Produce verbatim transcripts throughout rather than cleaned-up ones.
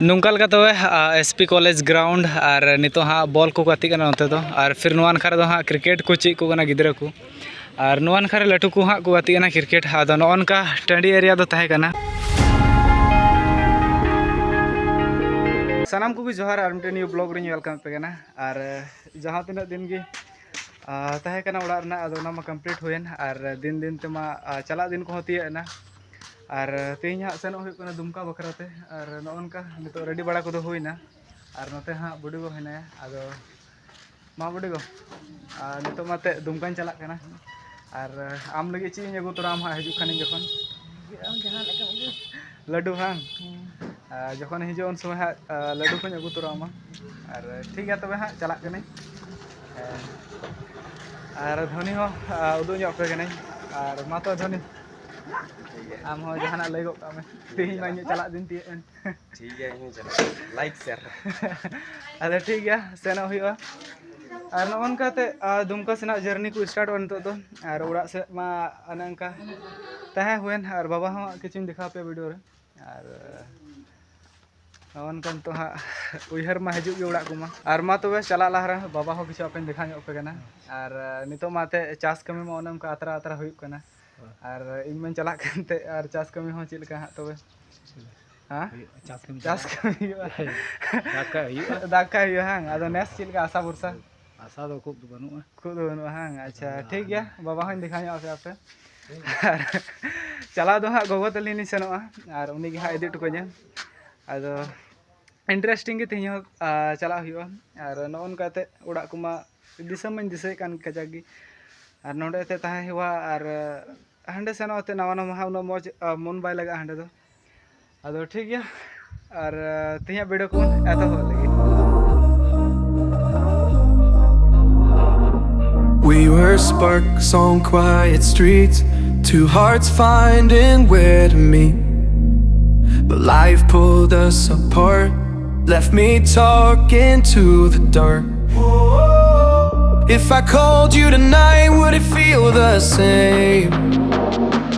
ᱱᱚᱝᱠᱟ ᱞᱮᱠᱟ ᱛᱚᱵᱮ, ᱟ, S P College ground, ᱟᱨ ᱱᱤᱛᱚᱜ ᱦᱟᱸᱜ ᱵᱚᱞ ᱠᱚ ᱜᱟᱛᱮᱜ ᱠᱟᱱᱟ ᱱᱚᱛᱮ ᱫᱚ, ᱟᱨ ᱯᱷᱤᱨ ᱱᱚᱣᱟ ᱱᱟᱠᱷᱟ ᱨᱮᱫᱚ ᱦᱟᱸᱜ ᱠᱨᱤᱠᱮᱴ ᱠᱚ ᱪᱮᱫ ᱠᱚ ᱠᱟᱱᱟ ᱜᱤᱫᱽᱨᱟᱹ ᱠᱚ, ᱟᱨ ᱱᱚᱣᱟ ᱱᱟᱠᱷᱟ ᱨᱮ ᱞᱟᱹᱴᱩ ᱠᱚ ᱦᱟᱸᱜ ᱠᱚ ᱜᱟᱛᱮᱜ ᱠᱟᱱᱟ ᱠᱨᱤᱠᱮᱴ᱾ ᱟᱫᱚ ᱱᱚᱜᱼᱚ ᱱᱚᱝᱠᱟ ᱴᱟᱺᱰᱤ area ᱫᱚ ᱛᱟᱦᱮᱸ ᱠᱟᱱᱟ᱾ ᱥᱟᱱᱟᱢ ᱠᱚᱜᱮ ᱡᱚᱦᱟᱨ, ᱟᱨ ᱢᱤᱫᱴᱮᱱ new vlog ᱨᱤᱧ welcome ᱟᱯᱮ ᱠᱟᱱᱟ᱾ ᱟᱨ ᱡᱟᱦᱟᱸ ᱛᱤᱱᱟᱹᱜ ᱫᱤᱱ ᱜᱮ ᱟᱨ ᱛᱟᱦᱮᱸ ᱠᱟᱱᱟ ᱚᱲᱟᱜ ᱨᱮᱱᱟᱜ, ᱟᱫᱚ ᱚᱱᱟ ᱢᱟ complete ᱦᱩᱭᱮᱱ, ᱟᱨ ᱫᱤᱱ ᱫᱤᱱ ᱛᱮᱢᱟ, ᱟᱨ ᱪᱟᱞᱟᱜ ᱫᱤᱱ ᱠᱚᱦᱚᱸ ᱛᱤᱭᱟᱹᱜ ᱮᱱᱟ᱾ ᱟᱨ ᱛᱮᱦᱮᱧ ᱦᱟᱸᱜ ᱥᱮᱱᱚᱜ ᱦᱩᱭᱩᱜ ᱠᱟᱱᱟ ᱫᱩᱢᱠᱟ ᱵᱟᱠᱷᱨᱟ ᱛᱮ, ᱟᱨ ᱱᱚᱜᱼᱚ ᱱᱚᱝᱠᱟ ᱱᱤᱛᱚᱜ ready ᱵᱟᱲᱟ ᱠᱚᱫᱚ ᱦᱩᱭᱱᱟ᱾ ᱟᱨ ᱱᱚᱛᱮ ᱦᱟᱸᱜ ᱵᱩᱰᱤ ᱜᱚ ᱦᱮᱱᱟᱭᱟ, ᱟᱫᱚ ᱢᱟ ᱵᱩᱰᱤ ᱜᱚ, ᱟᱨ ᱱᱤᱛᱚᱜ ᱢᱟ ᱛᱮ ᱫᱩᱢᱠᱟᱧ ᱪᱟᱞᱟᱜ ᱠᱟᱱᱟ᱾ ᱟᱨ ᱟᱢ ᱞᱟᱹᱜᱤᱫ ᱪᱮᱫ ᱤᱧ ᱟᱹᱜᱩ ᱛᱚᱨᱟ ᱟᱢᱟ ᱦᱟᱸᱜ ᱦᱤᱡᱩᱜ ᱠᱷᱟᱱᱤᱧ ᱡᱚᱠᱷᱚᱱ? ᱟᱢ ᱡᱟᱦᱟᱸ ᱞᱮᱠᱟᱢ ᱟᱹᱜᱩ᱾ ᱞᱟᱹᱰᱩ ᱦᱟᱝ? ᱦᱮᱸ᱾ ᱟᱨ ᱡᱚᱠᱷᱚᱱ ᱦᱤᱡᱩᱜ ᱩᱱ ᱥᱚᱢᱚᱭ ᱦᱟᱸᱜ, ᱟᱨ ᱞᱟᱹᱰᱩ ᱠᱚᱧ ᱟᱹᱜᱩ ᱛᱚᱨᱟ ᱟᱢᱟ᱾ ᱟᱨ ᱴᱷᱤᱠ ᱜᱮᱭᱟ ᱛᱚᱵᱮ ᱦᱟᱸᱜ ᱪᱟᱞᱟᱜ ᱠᱟᱹᱱᱟᱹᱧ᱾ ᱦᱮᱸ᱾ ᱟᱨ ᱫᱷᱚᱱᱤ ᱦᱚᱸ, ᱟᱨ ᱩᱫᱩᱜ ᱧᱚᱜ ᱟᱯᱮ ᱠᱟᱹᱱᱟᱹᱧ᱾ ᱟᱨ ᱢᱟ ᱛᱚ ᱫᱷᱚᱱᱤ, ᱴᱷᱤᱠ ᱜᱮᱭᱟ᱾ ᱟᱢ ᱦᱚᱸ ᱡᱟᱦᱟᱱᱟᱜ ᱞᱟᱹᱭ ᱜᱚᱫ ᱠᱟᱜ ᱢᱮ᱾ ᱴᱷᱤᱠ ᱛᱮᱦᱮᱧ ᱢᱟ ᱜᱮᱭᱟ᱾ ᱤᱧᱟᱹᱜ ᱪᱟᱞᱟᱜ ᱫᱤᱱ ᱛᱤᱭᱟᱹᱜ ᱮᱱ᱾ ᱴᱷᱤᱠ ᱜᱮᱭᱟ, ᱤᱧ ᱦᱚᱸᱧ ᱪᱟᱞᱟᱜ ᱠᱟᱱᱟ᱾ Like, share᱾ ᱟᱫᱚ ᱴᱷᱤᱠ ᱜᱮᱭᱟ, ᱥᱮᱱᱚᱜ ᱦᱩᱭᱩᱜᱼᱟ᱾ ᱟᱨ ᱱᱚᱜᱼᱚ ᱱᱚᱝᱠᱟ ᱛᱮ, ᱟᱨ, ᱫᱩᱢᱠᱟ ᱥᱮᱱᱟᱜ journey ᱠᱚ startᱚᱜᱼᱟ ᱱᱤᱛᱚᱜ ᱫᱚ᱾ ᱟᱨ ᱚᱲᱟᱜ ᱥᱮᱫ ᱢᱟ ᱚᱱᱮ ᱚᱱᱠᱟ ᱛᱟᱦᱮᱸ ᱦᱩᱭᱮᱱ, ᱟᱨ ᱵᱟᱵᱟ ᱦᱚᱸ ᱠᱤᱪᱷᱩᱧ ᱫᱮᱠᱷᱟᱣ ᱟᱯᱮᱭᱟ video ᱨᱮ᱾ ᱟᱨ ᱱᱚᱜᱼᱚ ᱱᱚᱝᱠᱟ ᱱᱤᱛᱚᱜ ᱦᱟᱸᱜ ᱩᱭᱦᱟᱹᱨ ᱢᱟ ᱦᱤᱡᱩᱜ ᱜᱮ ᱚᱲᱟᱜ ᱠᱚᱢᱟ᱾ ᱟᱨ ᱢᱟ ᱛᱚᱵᱮ ᱪᱟᱞᱟᱜ ᱞᱟᱦᱟ ᱨᱮ ᱵᱟᱵᱟ ᱦᱚᱸ ᱠᱤᱪᱷᱩ ᱟᱯᱮᱧ ᱫᱮᱠᱷᱟᱣ ᱧᱚᱜ ᱟᱯᱮ ᱠᱟᱱᱟ᱾ ᱟᱨ ᱱᱤᱛᱚᱜ ᱢᱟ ᱮᱱᱛᱮᱫ ᱪᱟᱥ ᱠᱟᱹᱢᱤ ᱢᱟ ᱚᱱᱮ ᱚᱱᱠᱟ ᱟᱛᱨᱟ ᱟᱛᱨᱟ ᱦᱩᱭᱩᱜ ᱠᱟᱱᱟ᱾ ᱟᱨ ᱤᱧ ᱢᱟᱧ ᱪᱟᱞᱟᱜ ᱠᱟᱱ ᱛᱮ, ᱟᱨ ᱪᱟᱥ ᱠᱟᱹᱢᱤ ᱦᱚᱸ ᱪᱮᱫ ᱞᱮᱠᱟ ᱦᱟᱸᱜ ᱛᱚᱵᱮ? ᱦᱮᱸ? ᱦᱩᱭᱩᱜᱼᱟ, ᱪᱟᱥ ᱠᱟᱹᱢᱤ ᱪᱟᱥ ᱪᱟᱞᱟᱜᱼᱟ᱾ ᱠᱟᱹᱢᱤ ᱦᱩᱭᱩᱜᱼᱟ᱾ ᱫᱟᱠᱟ ᱦᱩᱭᱩᱜᱼᱟ᱾ ᱫᱟᱠᱟ ᱦᱩᱭᱩᱜᱼᱟ, ᱦᱟᱝ? ᱟᱫᱚ ᱱᱮᱥ ᱪᱮᱫ ᱞᱮᱠᱟ ᱟᱥᱟ ᱵᱷᱚᱨᱥᱟ? ᱟᱥᱟ ᱫᱚ ᱠᱷᱩᱵ ᱫᱚ ᱵᱟᱹᱱᱩᱜᱼᱟ᱾ ᱠᱷᱩᱵ ᱫᱚ ᱵᱟᱹᱱᱩᱜᱼᱟ, ᱦᱟᱝ? ᱟᱪᱪᱷᱟ, ᱟᱫᱚ ᱴᱷᱤᱠ ᱜᱮᱭᱟ, ᱵᱟᱵᱟ ᱦᱚᱸᱧ ᱫᱮᱠᱷᱟᱣ ᱧᱚᱜ ᱟᱯᱮᱭᱟ ᱟᱯᱮ᱾ ᱟᱨ ᱪᱟᱞᱟᱣ ᱫᱚ ᱦᱟᱸᱜ ᱜᱚᱜᱚ ᱛᱟᱹᱞᱤᱧ ᱞᱤᱧ ᱥᱮᱱᱚᱜᱼᱟ, ᱟᱨ ᱩᱱᱤ ᱜᱮ ᱦᱟᱸᱜ ᱤᱫᱤ ᱦᱚᱴᱚ ᱠᱟᱹᱧᱟ᱾ ᱟᱫᱚ interesting ᱜᱮ ᱛᱮᱦᱮᱧ ᱦᱚᱸ, ᱟ, ᱪᱟᱞᱟᱜ ᱦᱩᱭᱩᱜᱼᱟ᱾ ᱟᱨ ᱱᱚᱜᱼᱚ ᱱᱚᱝᱠᱟ ᱠᱟᱛᱮ ᱚᱲᱟᱜ ᱠᱚᱢᱟ ᱫᱤᱥᱟᱹ ᱢᱟᱧ ᱫᱤᱥᱟᱹᱭᱮᱫ ᱠᱟᱱ ᱠᱟᱡᱟᱠ ᱜᱮ᱾ ᱟᱨ ᱱᱚᱰᱮ ᱮᱱᱛᱮᱫ ᱛᱟᱦᱮᱸ ᱦᱩᱭᱩᱜᱼᱟ, ᱟᱨ ᱦᱟᱸᱰᱮ ᱥᱮᱱᱚᱜ ᱮᱱᱛᱮᱫ ᱱᱟᱣᱟ ᱱᱟᱣᱟ ᱦᱟᱸᱜ ᱩᱱᱟᱹᱜ ᱢᱚᱡᱽ, ᱟ, ᱢᱚᱱ ᱵᱟᱭ ᱞᱟᱜᱟᱜᱼᱟ ᱦᱟᱸᱰᱮ ᱫᱚ᱾ ᱟᱫᱚ ᱴᱷᱤᱠ ᱜᱮᱭᱟ, ᱟᱨ, ᱟ, ᱛᱮᱦᱮᱧᱟᱜ video ᱠᱚᱵᱚᱱ ᱮᱛᱚᱦᱚᱵ ᱞᱟᱹᱜᱤᱫ᱾ We were sparks on quiet streets, two hearts finding where to meet. But life pulled us apart, left me talking to the dark. If I called you tonight, would it feel the same?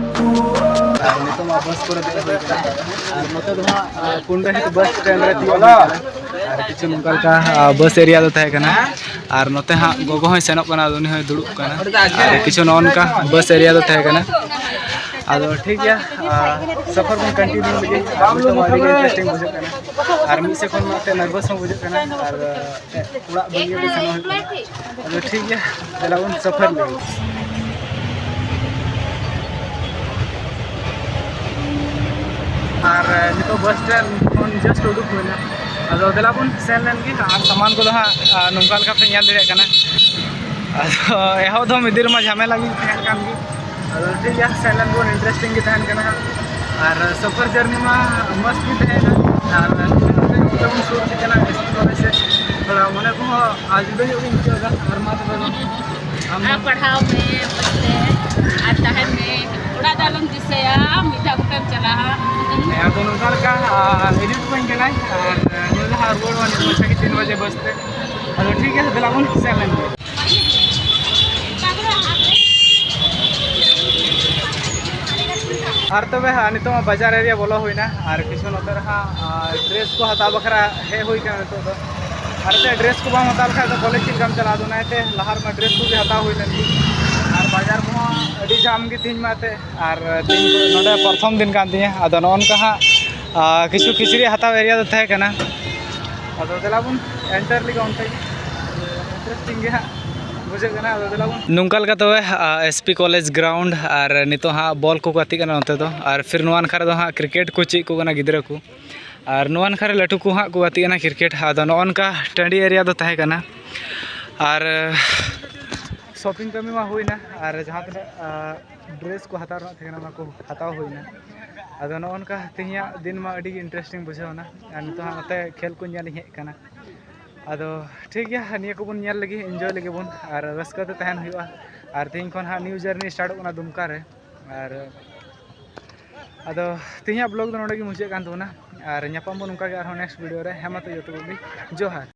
ᱟᱨ ᱱᱤᱛᱚᱜ ᱢᱟ ᱵᱟᱥ ᱠᱚᱨᱮ ᱫᱮᱡ ᱦᱩᱭ ᱠᱟᱱᱟ᱾ ᱟᱨ ᱱᱚᱛᱮ ᱫᱚ ᱦᱟᱸᱜ, ᱟᱨ ᱠᱩᱱᱰᱟᱹᱦᱤ bus stand ᱨᱮ ᱛᱤᱭᱳᱜ ᱦᱩᱭ ᱠᱟᱱᱟ᱾ ᱟᱨ ᱠᱤᱪᱷᱩ ᱱᱚᱝᱠᱟ ᱞᱮᱠᱟ, ᱟᱨ ᱵᱟᱥ ᱮᱨᱤᱭᱟ ᱫᱚ ᱛᱟᱦᱮᱸ ᱠᱟᱱᱟ᱾ ᱟᱨ ᱱᱚᱛᱮ ᱦᱟᱸᱜ ᱜᱚᱜᱚ ᱦᱚᱸᱭ ᱥᱮᱱᱚᱜ ᱠᱟᱱᱟ, ᱟᱫᱚ ᱩᱱᱤ ᱦᱚᱸᱭ ᱫᱩᱲᱩᱵ ᱠᱟᱱᱟ᱾ ᱟᱨ ᱠᱤᱪᱷᱩ ᱱᱚᱜᱼᱚ ᱱᱚᱝᱠᱟ ᱵᱟᱥ ᱮᱨᱤᱭᱟ ᱫᱚ ᱛᱟᱦᱮᱸ ᱠᱟᱱᱟ᱾ ᱟᱫᱚ ᱴᱷᱤᱠ ᱜᱮᱭᱟ, ᱟᱨ ᱥᱚᱯᱷᱚᱨ ᱵᱚᱱ ᱠᱚᱱᱴᱤᱱᱤᱭᱩ ᱞᱮᱜᱮ᱾ ᱟᱨ ᱱᱤᱛᱚᱜ ᱢᱟ ᱟᱹᱰᱤ ᱜᱮ ᱤᱱᱴᱟᱨᱮᱥᱴᱤᱝ ᱵᱩᱡᱷᱟᱹᱜ ᱠᱟᱱᱟ᱾ ᱟᱨ ᱢᱤᱫ ᱥᱮᱫ ᱠᱷᱚᱱ ᱢᱟ ᱮᱱᱛᱮᱫ ᱱᱟᱨᱵᱷᱟᱥ ᱦᱚᱸ ᱵᱩᱡᱷᱟᱹᱜ ᱠᱟᱱᱟ᱾ ᱟᱨ ᱚᱲᱟᱜ ᱵᱟᱹᱜᱤ ᱠᱟᱛᱮ ᱥᱮᱱᱚᱜ ᱦᱩᱭᱩᱜ ᱠᱟᱱᱟ᱾ ᱟᱫᱚ ᱴᱷᱤᱠ ᱜᱮᱭᱟ, ᱫᱮᱞᱟ ᱵᱚᱱ ᱥᱚᱯᱷᱚᱨ ᱞᱮᱜᱮ᱾ ᱟᱨ ᱱᱤᱛᱚᱜ ᱵᱟᱥ ᱥᱴᱮᱱᱰ ᱠᱷᱚᱱ ᱡᱟᱥᱴ ᱩᱰᱩᱠ ᱦᱩᱭᱱᱟ᱾ ᱟᱫᱚ ᱫᱮᱞᱟ ᱵᱚᱱ ᱥᱮᱱ ᱞᱮᱱ ᱜᱮ᱾ ᱟᱨ ᱥᱟᱢᱟᱱ ᱠᱚᱫᱚ ᱦᱟᱸᱜ, ᱟᱨ ᱱᱚᱝᱠᱟ ᱞᱮᱠᱟ ᱯᱮ ᱧᱮᱞ ᱫᱟᱲᱮᱭᱟᱜ ᱠᱟᱱᱟ᱾ ᱟᱫᱚ ᱮᱦᱚᱵ ᱫᱚ ᱢᱤᱫ ᱫᱤᱱ ᱨᱮᱢᱟ ᱡᱷᱟᱢᱮᱞᱟ ᱜᱮ ᱛᱟᱦᱮᱱ ᱠᱟᱱ ᱜᱮ᱾ ᱟᱫᱚ ᱴᱷᱤᱠ ᱜᱮᱭᱟ, ᱥᱮᱱ ᱞᱮᱱ ᱵᱚᱱ, ᱤᱱᱴᱟᱨᱮᱥᱴᱤᱝ ᱜᱮ ᱛᱟᱦᱮᱱ ᱠᱟᱱᱟ ᱦᱟᱸᱜ᱾ ᱟᱨ ᱥᱚᱯᱷᱚᱨ ᱡᱟᱨᱱᱤ ᱢᱟ ᱢᱚᱡᱽ ᱜᱮ ᱛᱟᱦᱮᱸᱭᱮᱱᱟ᱾ ᱟᱨ ᱱᱤᱛᱚᱜ ᱵᱚᱱ ᱥᱩᱨ ᱤᱫᱤᱜ ᱠᱟᱱᱟ ᱮᱥ ᱯᱤ ᱠᱚᱞᱮᱡᱽ ᱥᱮᱫ᱾ ᱛᱷᱚᱲᱟ ᱢᱚᱱᱮ ᱠᱚᱦᱚᱸ ᱟᱨ ᱡᱩᱫᱟᱹ ᱧᱚᱜ ᱜᱤᱧ ᱟᱹᱭᱠᱟᱹᱣ ᱮᱫᱟ᱾ ᱟᱨ ᱢᱟ ᱛᱚᱵᱮ ᱫᱚ ᱟᱢ ᱟᱨ ᱯᱟᱲᱦᱟᱣ ᱢᱮ ᱢᱚᱡᱽ ᱛᱮ, ᱟᱨ ᱛᱟᱦᱮᱱ ᱢᱮ᱾ ᱚᱲᱟᱜ ᱫᱚ ᱟᱞᱚᱢ ᱫᱤᱥᱟᱹᱭᱟ, ᱢᱤᱫ ᱫᱷᱟᱣ ᱠᱟᱛᱮᱢ ᱪᱟᱞᱟᱜᱼᱟ᱾ ᱦᱮᱸ, ᱟᱫᱚ ᱱᱚᱝᱠᱟ ᱞᱮᱠᱟ, ᱟᱨ ᱤᱫᱤ ᱦᱚᱴᱚ ᱠᱟᱹᱧ ᱠᱟᱱᱟᱭ᱾ ᱟᱨ ᱱᱩᱭ ᱫᱚ ᱦᱟᱸᱜ ᱨᱩᱣᱟᱹᱲ ᱦᱚᱸ ᱱᱤᱛ ᱢᱟᱪᱷᱟ ᱜᱮ ᱛᱤᱱ ᱵᱟᱡᱮ ᱵᱟᱥ ᱛᱮ᱾ ᱟᱫᱚ ᱴᱷᱤᱠ ᱜᱮᱭᱟ, ᱫᱮᱞᱟ ᱵᱚᱱ ᱥᱮᱱ ᱞᱮᱱ ᱜᱮ᱾ ᱟᱨ ᱛᱚᱵᱮ ᱦᱟᱸᱜ ᱱᱤᱛᱚᱜ ᱢᱟ ᱵᱟᱡᱟᱨ ᱮᱨᱤᱭᱟ ᱵᱚᱞᱚ ᱦᱩᱭᱱᱟ, ᱟᱨ ᱠᱤᱪᱷᱩ ᱱᱚᱛᱮ ᱨᱮ ᱦᱟᱸᱜ, ᱟᱨ ᱰᱨᱮᱥ ᱠᱚ ᱦᱟᱛᱟᱣ ᱵᱟᱠᱷᱨᱟ ᱦᱮᱡ ᱦᱩᱭ ᱠᱟᱱᱟ ᱱᱤᱛᱚᱜ ᱫᱚ᱾ ᱟᱨ ᱮᱱᱛᱮᱫ ᱰᱨᱮᱥ ᱠᱚ ᱵᱟᱢ ᱦᱟᱛᱟᱣ ᱞᱮᱠᱷᱟᱡ ᱫᱚ ᱠᱚᱞᱮᱡᱽ ᱪᱮᱫ ᱞᱮᱠᱟᱢ ᱪᱟᱞᱟᱜᱼᱟ? ᱟᱫᱚ ᱚᱱᱟᱛᱮ ᱞᱟᱦᱟ ᱨᱮᱢᱟ ᱰᱨᱮᱥ ᱠᱚᱜᱮ ᱦᱟᱛᱟᱣ ᱦᱩᱭ ᱞᱮᱱ ᱜᱮ᱾ ᱟᱨ ᱵᱟᱡᱟᱨ ᱠᱚᱦᱚᱸ ᱟᱹᱰᱤ ᱡᱟᱢ ᱜᱮ ᱛᱮᱦᱮᱧ ᱢᱟ ᱮᱱᱛᱮᱫ᱾ ᱟᱨ ᱛᱮᱦᱮᱧ ᱱᱚᱰᱮ ᱯᱨᱚᱛᱷᱚᱢ ᱫᱤᱱ ᱠᱟᱱ ᱛᱤᱧᱟᱹ᱾ ᱟᱫᱚ ᱱᱚᱜᱼᱚ ᱱᱚᱝᱠᱟ ᱦᱟᱸᱜ, ᱟᱨ ᱠᱤᱪᱷᱩ ᱠᱤᱪᱨᱤᱡ ᱦᱟᱛᱟᱣ ᱮᱨᱤᱭᱟ ᱫᱚ ᱛᱟᱦᱮᱸ ᱠᱟᱱᱟ᱾ ᱟᱫᱚ ᱫᱮᱞᱟ ᱵᱚᱱ ᱮᱱᱴᱟᱨ ᱞᱮᱜᱮ ᱚᱱᱛᱮ ᱜᱮ᱾ ᱤᱱᱴᱟᱨᱮᱥᱴᱤᱝ ᱜᱮ ᱦᱟᱸᱜ ᱵᱩᱡᱷᱟᱹᱜ ᱠᱟᱱᱟ᱾ ᱟᱫᱚ ᱫᱮᱞᱟ ᱵᱚᱱ ᱱᱚᱝᱠᱟ ᱞᱮᱠᱟ ᱛᱚᱵᱮ, ᱟᱨ ᱮᱥ ᱯᱤ ᱠᱚᱞᱮᱡᱽ ᱜᱨᱟᱣᱩᱱᱰ, ᱟᱨ ᱱᱤᱛᱚᱜ ᱦᱟᱸᱜ ᱵᱚᱞ ᱠᱚ ᱜᱟᱛᱮᱜ ᱠᱟᱱᱟ ᱱᱚᱛᱮ ᱫᱚ, ᱟᱨ ᱯᱷᱤᱨ ᱱᱚᱣᱟ ᱱᱟᱠᱷᱟ ᱨᱮᱫᱚ ᱦᱟᱸᱜ ᱠᱨᱤᱠᱮᱴ ᱠᱚ ᱪᱮᱫ ᱠᱚ ᱠᱟᱱᱟ ᱜᱤᱫᱽᱨᱟᱹ ᱠᱚ, ᱟᱨ ᱱᱚᱣᱟ ᱱᱟᱠᱷᱟ ᱨᱮ ᱞᱟᱹᱴᱩ ᱠᱚ ᱦᱟᱸᱜ ᱠᱚ ᱜᱟᱛᱮᱜ ᱠᱟᱱᱟ ᱠᱨᱤᱠᱮᱴ᱾ ᱟᱫᱚ ᱱᱚᱜᱼᱚ ᱱᱚᱝᱠᱟ ᱴᱟᱺᱰᱤ ᱮᱨᱤᱭᱟ ᱫᱚ ᱛᱟᱦᱮᱸ ᱠᱟᱱᱟ, ᱟᱨ ᱥᱚᱯᱤᱝ ᱠᱟᱹᱢᱤ ᱢᱟ ᱦᱩᱭᱱᱟ, ᱟᱨ ᱡᱟᱦᱟᱸ ᱛᱤᱱᱟᱹᱜ, ᱟᱨ ᱰᱨᱮᱥ ᱠᱚ ᱦᱟᱛᱟᱣ ᱨᱮᱱᱟᱜ ᱛᱟᱦᱮᱸ ᱠᱟᱱᱟ, ᱚᱱᱟ ᱠᱚ ᱦᱟᱛᱟᱣ ᱦᱩᱭᱱᱟ᱾ ᱟᱫᱚ ᱱᱚᱜᱼᱚ ᱱᱚᱝᱠᱟ ᱛᱮᱦᱮᱧᱟᱜ ᱫᱤᱱ ᱢᱟ ᱟᱹᱰᱤ ᱜᱮ ᱤᱱᱴᱟᱨᱮᱥᱴᱤᱝ ᱵᱩᱡᱷᱟᱹᱣ ᱮᱱᱟ, ᱟᱨ ᱱᱤᱛᱚᱜ ᱦᱟᱸᱜ ᱱᱚᱛᱮ ᱠᱷᱮᱞ ᱠᱚ ᱧᱮᱞ ᱤᱧ ᱦᱮᱡ ᱟᱠᱟᱱᱟ᱾ ᱟᱫᱚ ᱴᱷᱤᱠ ᱜᱮᱭᱟ, ᱱᱤᱭᱟᱹ ᱠᱚᱵᱚᱱ ᱧᱮᱞ ᱞᱮᱜᱮ, ᱤᱱᱡᱚᱭ ᱞᱮᱜᱮ ᱵᱚᱱ, ᱟᱨ ᱨᱟᱹᱥᱠᱟᱹ ᱛᱮ ᱛᱟᱦᱮᱱ ᱦᱩᱭᱩᱜᱼᱟ᱾ ᱟᱨ ᱛᱮᱦᱮᱧ ᱠᱷᱚᱱ ᱦᱟᱸᱜ ᱱᱤᱭᱩ ᱡᱟᱨᱱᱤ ᱥᱴᱟᱨᱴᱚᱜ ᱠᱟᱱᱟ ᱫᱩᱢᱠᱟ ᱨᱮ᱾ ᱟᱨ ᱟᱫᱚ ᱛᱮᱦᱮᱧᱟᱜ ᱵᱞᱚᱜ ᱫᱚ ᱱᱚᱰᱮ ᱜᱮ ᱢᱩᱪᱟᱹᱫ ᱠᱟᱱ ᱛᱟᱵᱚᱱᱟ, ᱟᱨ ᱧᱟᱯᱟᱢ ᱵᱚᱱ ᱱᱚᱝᱠᱟ ᱜᱮ ᱟᱨᱦᱚᱸ ᱱᱮᱠᱥᱴ ᱵᱷᱤᱰᱤᱭᱳ ᱨᱮ᱾ ᱦᱮᱸ ᱢᱟ ᱛᱚ, ᱡᱚᱛᱚ ᱠᱚᱜᱮ ᱡᱚᱦᱟᱨ᱾